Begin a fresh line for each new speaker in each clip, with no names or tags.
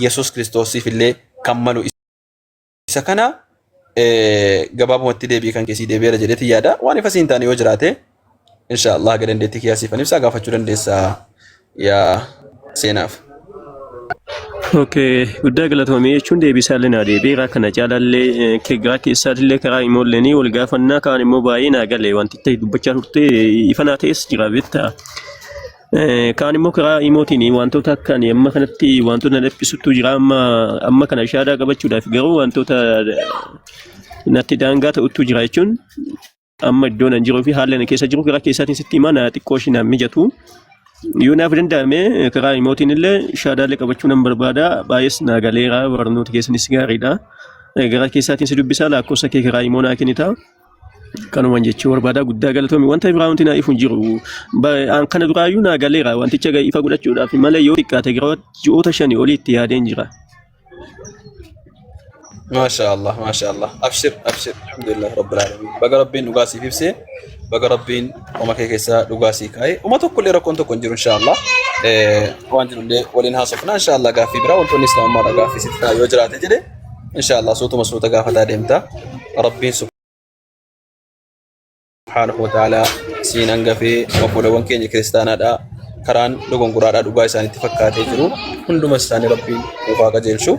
Yesuus Kiristoosiif illee kan malu isa kana. Gabaabumatti deebii kan keessii deebi'eera jedheeti yaada. Waan ifa siin taane yoo jiraate insha Allah haga dandeettii kiyyaa siifan ibsaa gaafachuu dandeessa yaa seenaaf.
Okay, guddaa galatoomii jechuun deebii isaallee naa deebi'eera. Kana caalaallee gara keessaatillee karaa imoollee wal gaafannaa kaan immoo baay'ee naa gale wanti itti dubbachaa turte ifa naa ta'es jira beektaa. Kaan immoo karaa imootiin wantoota akka ani amma kanatti wantoota na dhiphisutu jira amma amma kana shaadaa qabachuudhaaf garuu wantoota natti daangaa ta'utu jira jechuun amma iddoon an jiruu fi haalli ani keessa jiru karaa keessaatiin sitti himaa na xiqqoo ishii naan mijatu. Yoo naaf danda'ame karaa imootiin illee shaadaalee qabachuu nan barbaada baay'ees naa galeera barnoota keessanis gaariidha. Gara keessaatiin si dubbisaa lakkoofsa kee karaa imoo naa kennita. Kanuman jechuu barbaada guddaa galatoomi wanta biraa wanti naa ifu hin jiru. An kana duraayyuu naa galeera wanticha ifa godhachuudhaaf malee yoo xiqqaate gara ji'oota shanii olii itti yaadeen jira.
Maasha Allah, maasha Allah. Abshir, abshir. Alhamdulillah Rabbil Alamin. Baga Rabbiin dhugaa siif ibsee, baga Rabbiin qoma kee keessaa dhugaa sii kaa'e. Uma tokko illee rakkoon tokko hin jiru insha Allah. Waan jiru illee waliin haasofna insha Allah gaaffii biraa wantoonni islaamummaadha gaaffii sitti ta'a yoo jiraate jedhe insha Allah suutuma suuta gaafataa deemta. Rabbiin subhaanahu wa ta'ala siin hangafee obboleewwan keenya kiristaanaadha karaan dogongoraadha dhugaa isaanitti fakkaatee jiru hunduma isaanii Rabbiin nuuf haa qajeelchu.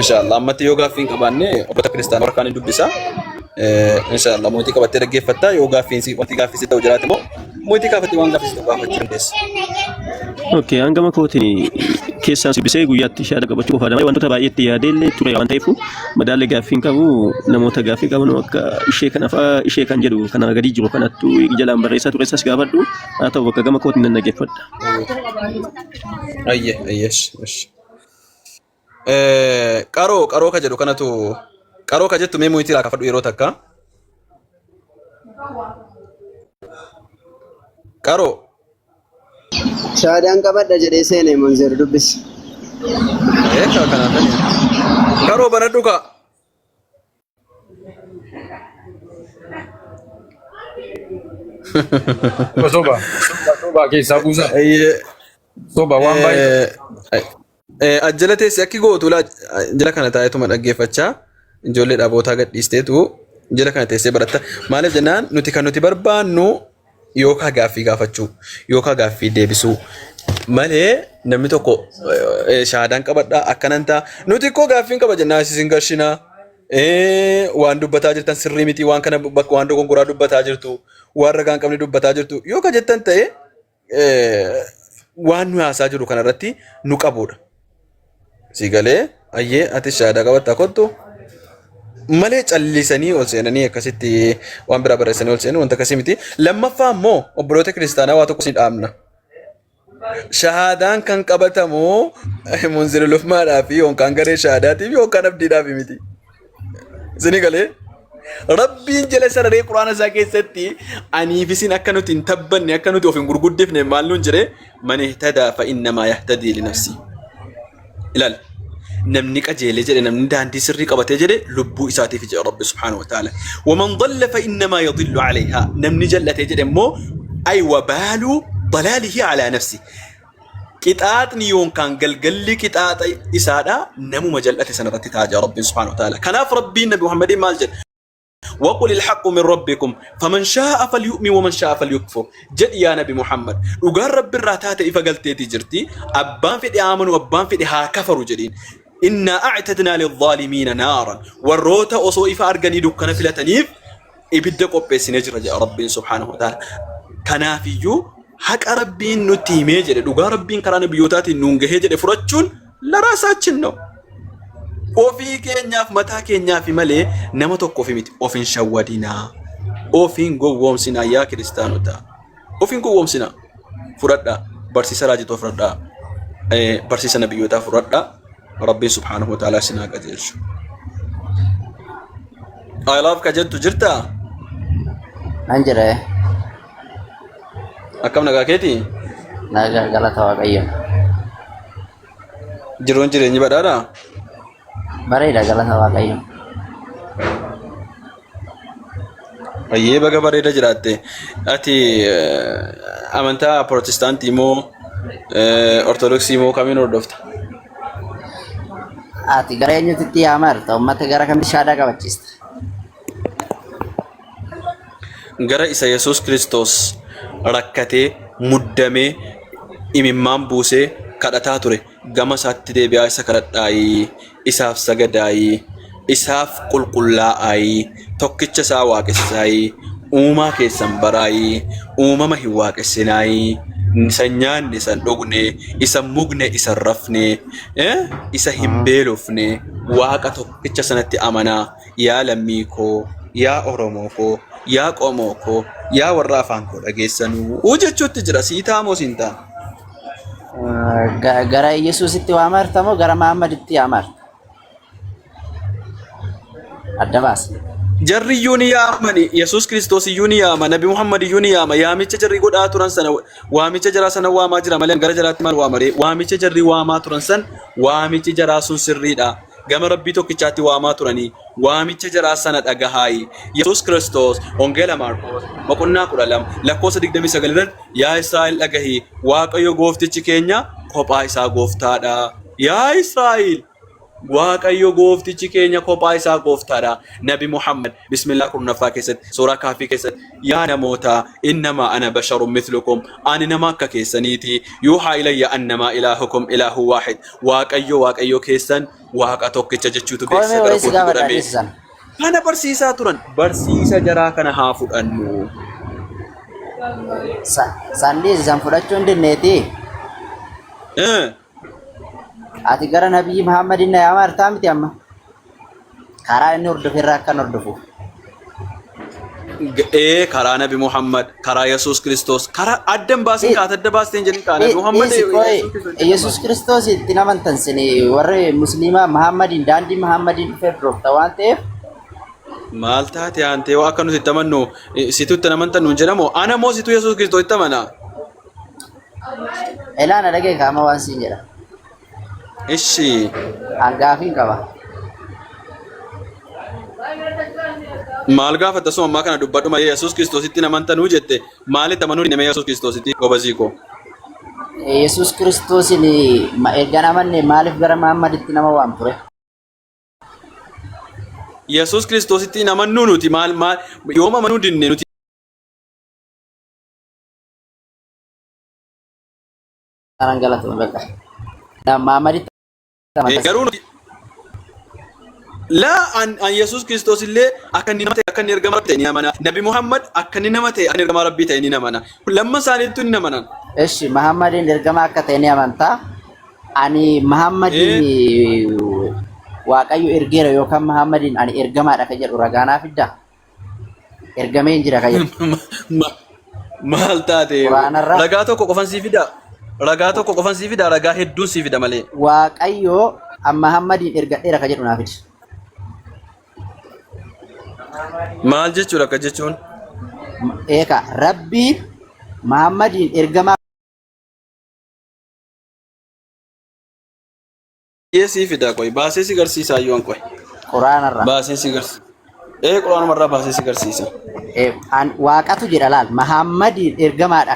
Insha Allah ammatti yoo gaaffii hin qabaanne obbota kiristaanaa harkaan hin dubbisa. Insha Allah mootii qabattee dhaggeeffatta yoo gaaffiin si wanti gaaffii si ta'u jiraate immoo mootii kaafattee waan gaaffii si ta'u gaafachuu dandeessa.
Okay, hangama kootiin keessaan sibbisee guyyaatti shaada qabachuu qofaadha. Malee wantoota baay'eetti yaadee illee ture waan ta'eef madaalli gaaffii hin qabu. Namoota gaaffii qaban akka ishee kana fa'aa ishee kan jedhu kana gadi jiru kanattu jalaan barreessaa ture isas gaafadhu. Haa ta'u bakka gama kootiin nan dhaggeeffadha.
Ayye ayye esh. Qaroo qaroo ka jedhu kanatu qaroo ka jettu mee muyitii irraa kaafadhu yeroo takka. Qaroo.
Shaadaan qabadha jedhee seene Munzir dubbisi.
Ee ka kanaaf qaroo banadhu ka.
Soba soba soba keessaa buusaa.
Ayyee.
Soba waan baay'ee.
Ajjala teessi akki gootu laa jala kana taa'eetuma dhaggeeffachaa ijoollee dhaabootaa gadhiisteetu jala kana teessee baratta. Maaliif jennaan nuti kan nuti barbaannu yookaan gaaffii gaafachuu yookaan gaaffii deebisuu malee namni tokko shaadaan qabadhaa akkanan ta'a. Nuti koo gaaffiin qaba jennaan isin gashinaa. Waan dubbataa jirtan sirrii miti waan kana bakka waan dogongoraa dubbataa jirtu waan ragaa hin qabne dubbataa jirtu yoo ka jettan ta'e waan nu haasaa jiru kanarratti nu qabuudha. Si galee ayyee ati shaadaa qabattaa kottu malee callisanii ol seenanii akkasitti waan biraa barreessanii ol seenuu wanta akkasii miti. Lammaffaa immoo obboloota kiristaanaa waa tokko si dhaamna. Shahaadaan kan qabatamu munzilulummaadhaa fi yookaan garee shahaadaatiif yookaan abdiidhaaf miti. Isinii galee? Rabbiin jala sararee quraana isaa keessatti aniif isin akka nuti hin tabbanne akka nuti of hin gurguddifne maal nuun jedhe man ihtadaa fa innamaa yahtadii li nafsii. Ilaali. Namni qajeelee jedhe namni daandii sirrii qabatee jedhe lubbuu isaatiif jedhe Rabbi subhaanahu wa ta'ala. Waman dalla fa innamaa yadillu alayhaa. Namni jallatee jedhe immoo ay wabaalu dalaalihi alaa nafsi. Qixaaxni yookaan galgalli qixaaxa isaadha namuma jal'ate sana irratti ta'a jedha Rabbiin subhaanahu wa ta'ala. Kanaaf Rabbiin Nabi Muhammadiin maal jedha? Waqul ilhaqqu min rabbikum faman shaa'a falyu'min waman shaa'a falyukfur jedhi yaa Nabi Muhammad dhugaan Rabbi irraa taate ifa galteetii jirti abbaan fedhe haa amanu abbaan fedhe haa kafaru jedhiin. Innaa a'tadnaa lilzaalimiina naaran warroota osoo ifa arganii dukkana filataniif ibidda qopheessinee jira jedha Rabbiin subhaanahu wa ta'ala. Kanaafiyyuu haqa Rabbiin nutti himee jedhe dhugaa Rabbiin karaa nabiyyootaatiin nuun gahee jedhe fudhachuun laraasaachin no. Ofii keenyaaf mataa keenyaaf malee nama tokkoof miti of hin shawwadinaa. Of hin gowwoomsinaa yaa kiristaanotaa. Of hin gowwoomsinaa. Fudhadhaa. Barsiisa raajitoo fudhadhaa. Barsiisa nabiyyootaa fudhadhaa. Rabbiin subhaanahu wa ta'ala isin haa qajeelchu. I love ka jettu jirtaa?
Nan jira.
Akkam nagaa keetii?
Nagaa galata Waaqayyo.
Jiruun jireenyi badhaadhaa?
Bareeda galata Waaqayyo.
Ayyee baga bareeda jiraatte. Ati amantaa Pirootestaantii moo Ortodoksii moo kamiin hordofta?
Ati gara eenyutitti yaamaa jirta? Uummata gara kamitti shaadaa qabachiista?
Gara isa Yesuus Kiristoos rakkatee muddamee imimmaan buusee kadhataa ture gama isaatti deebi'aa isa kadhadhaayii isaaf sagadaayii isaaf qulqullaa'aayii tokkicha isaa waaqessaayii uumaa keessan baraayii uumama hin waaqessinaayii isa hin nyaanne isa hin dhugne isa hin mugne isa hin rafne isa hin beelofne waaqa tokkicha sanatti amanaa Yaa lammii koo, yaa Oromoo koo, yaa qomoo koo, yaa warra afaan koo dhageessanuu jechuutti jira. Sii ta'a moo siin ta'a?
Gara Yesuusitti waamaa jirta moo gara Mahaammaditti yaamaa jirta? Adda baasi.
Jarri iyyuu ni yaamani. Yesuus Kiristoos iyyuu ni yaama. Nabi Muhammad iyyuu ni yaama. Yaamicha jarri godhaa turan sana waamicha jaraa sana waamaa jira malee gara jaraatti maal waamaree? Waamicha jarri waamaa turan san waamichi jaraa sun sirriidha. Gama Rabbii tokkichaatti waamaa turanii, waamicha jaraa sana dhagahaayi. Yesuus Kiristoos Wangeela Maarqoos boqonnaa 12 lakkoofsa 29 irratti yaa Israa'el dhagahi, Waaqayyo gooftichi keenya kophaa isaa gooftaadha. Yaa Israa'el Waaqayyo gooftichi keenya kophaa isaa gooftaadha. Nabi Muhammad Bismillah 10ffaa keessatti suuraa kaafii keessatti yaa namoota innamaa ana basharun mithlukum ani nama akka keessaniiti yuuhaa ilayya annamaa ilaahukum ilaahu waahid Waaqayyo Waaqayyo keessan Waaqa tokkicha jechuutu
Qoomee
beeksisa gara
wayii si
kootti
gaafadha
godhame.
dhiisi sana.
Kana barsiisaa turan. Barsiisa jaraa kana haa fudhannu.
San dhiisi san fudhachuu hin dinneeti. Ati gara Nabiyyi Muhammadin na yaamaa jirtaa miti amma. Karaa inni hordofe irraa akkan hordofu.
Ee karaa Nabi Muhammad, karaa Yesuus Kiristoos, karaa adda hin baasin kaata adda baastee hin jedhin kaa Nabi Muhammad
Dhiisi qoy
Yesuus Kiristoos jedhan
Yesuus Kiristoos itti amantan sin warri musliimaa Muhammadiin daandii Muhammadiin dhufee hordofta waan ta'eef
Maal taate aantee waa akka nuti itti amannu situ itti amantan nuun jedhamu ana moo situ Yesuus Kiristoos itti amana?
Elaa na dhagee kaama waan siin jedha.
Ishi.
An gaafiin qaba.
Maal gaafatta suma ammaa kana dubbadhu malee Yesuus Kiristoositti hin amantanuu jette maalitti amanuu dinne mee Yesuus Kiristoositti gobazii koo.
Yesuus Kiristoosiin ergan amanne maaliif gara Muhammaditti nama waamtu ture?
Yesuus Kiristoositti hin amannuu nuti maal maal yoom amanuu dinne nuti
Kanan galatoomi bakka. Muhammaditti amantas.
Garuu nuti laa an an Yesuus Kiristoos illee akka inni nama ta'e akka inni ergamaa Rabbii ta'e ni amana. Nabi Muhammad akka inni nama ta'e akka inni ergamaa Rabbii ta'e ni amana. Lamman isaaniittuu ni amanan.
Eshi Muhammadiin ergamaa akka ta'e ni amantaa. Ani Muhammadiin Waaqayyo ergeera yookaan Muhammadiin ani ergamaadha ka jedhu ragaa naa fiddaa? Ergameen jira ka jedhu.
Maal taate?
Quraanarraa.
Ragaa tokko qofan sii fida. Ragaa tokko qofan sii fida. Ragaa hedduun sii fida malee.
Waaqayyo amma Muhammadiin ergadheera ka jedhu naa fidi.
Maal jechuudha akka jechuun?
Eeka Rabbiin Muhammadiin ergamaa
Baasee sii fida qoy. Baasee si garsiisa ayyuan qoy.
Quraanarraa.
Baasee si garsiisa. Ee quraanuma irraa baasee si garsiisa.
Waaqatu jedha laal Muhammadiin ergamaadha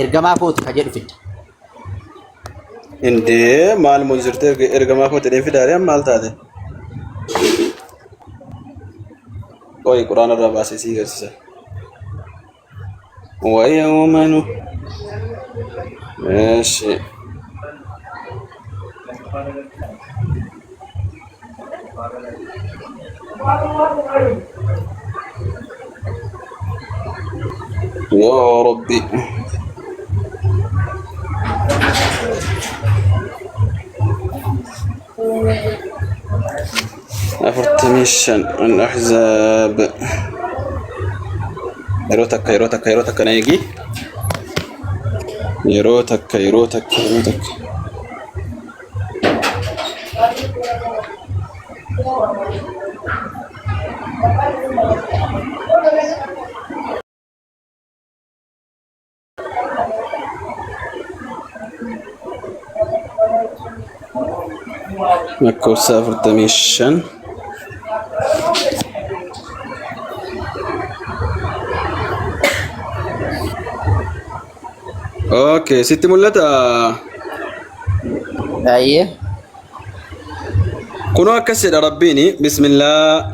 ergamaa kooti ka jedhu fidda.
Indee maal munzirtee ergamaa kooti jedhee fidaaree maal taate? Qoy quraana irraa baasee si garsiisa. ويوم ماشي يا ربي 45 الأحزاب yeroo takka yeroo takka yeroo takka na eegi yeroo takka yeroo takka yeroo takka lakkoofsa 45 Okay, sitti mul'ata.
Baay'ee.
Kunoo akkas jedha Rabbiin, bismillaa.